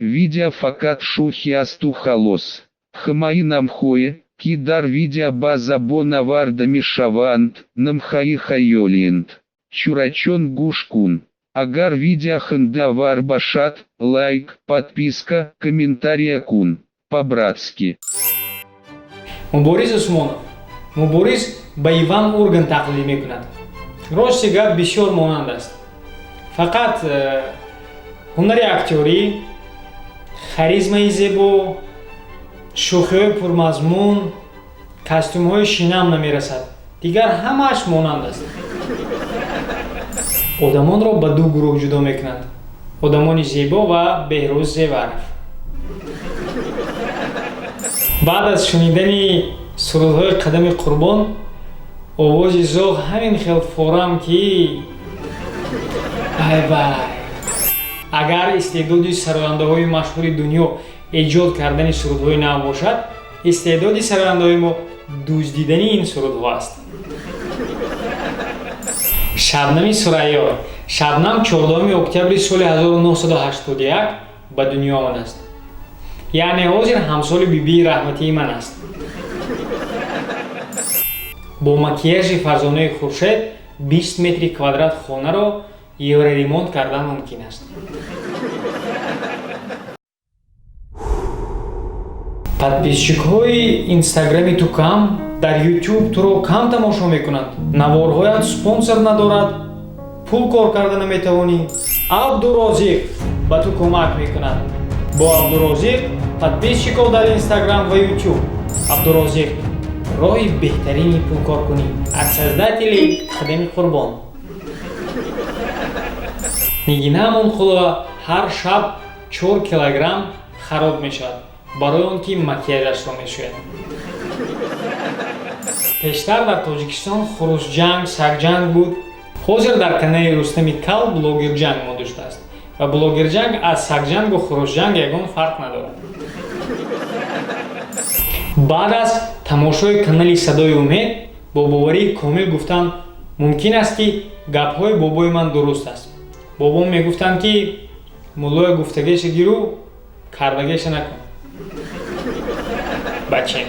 Видео фақат шӯхӣ асту халос. Ҳамаи номҳое, ки дар видео ба забон оварда мешаванд, номҳои хаёлианд. Чурачон, гӯш кун. Агар видео хандаовар бошад, лайк, подписка, комментария кун. По-братски. Мубориз Усмонов. Мубориз ба Иван Ургант тақлид мекунад. Рости гап, бисёр монанд аст. Фақат ҳунари актёрӣ, харизмаи зебо, шӯхиҳои пурмазмун, костюмҳои шинам намерасад. Дигар ҳамааш монанд аст. Одамонро ба ду гурӯҳ ҷудо мекунанд: одамони зебо ва Беҳрӯз Зеваров. Баъд аз шунидани сурудҳои Қадами Қурбон, овози зоғ ҳамин хел форам, ки вай вай. Агар истеъдоди сарояндаҳои машҳури дунё эҷод кардани сурудҳои нав бошад, истеъдоди сарояндаҳои мо дуздидани ин сурудҳо аст. Шабнами Сурайё. Шабнам 14 октябри соли 1981 ба дунё омадааст, яъне ҳозир ҳамсоли бибии раҳматии ман аст. Бо макияжи Фарзонаи Хуршед 20 метри квадрат хонаро евроремонт кардан мумкин аст. Подписчикҳои Инстаграми ту кам, дар Ютуб туро кам тамошо мекунанд, наворҳоят спонсор надорад, пул кор карда наметавонӣ. Абдурозиқ ба ту кӯмак мекунад. Бо Абдурозиқ подписчикҳо дар Инстаграм ва Ютуб. Абдурозиқ — роҳи беҳтарини пулкоркунӣ. Аз создатели Қадами Қурбон. Нигина Амонқулова ҳар шаб 4 килограмм хароб мешавад, барои он ки макияжашро мешӯяд. Пештар дар Тоҷикистон хурусҷанг, сагҷанг буд. Ҳозир дар канали Рустами Кал блогерҷанг мода шудааст ва блогерҷанг аз сагҷангу хурусҷанг ягон фарқ надорад. Баъд аз тамошои канали Садои Умед бо боварии комил гуфтан мумкин аст, ки гапҳои бобои ман дуруст аст. Бобом мегуфтанд, ки муллоя гуфтагеша гиру, кардагеша накун, бачем.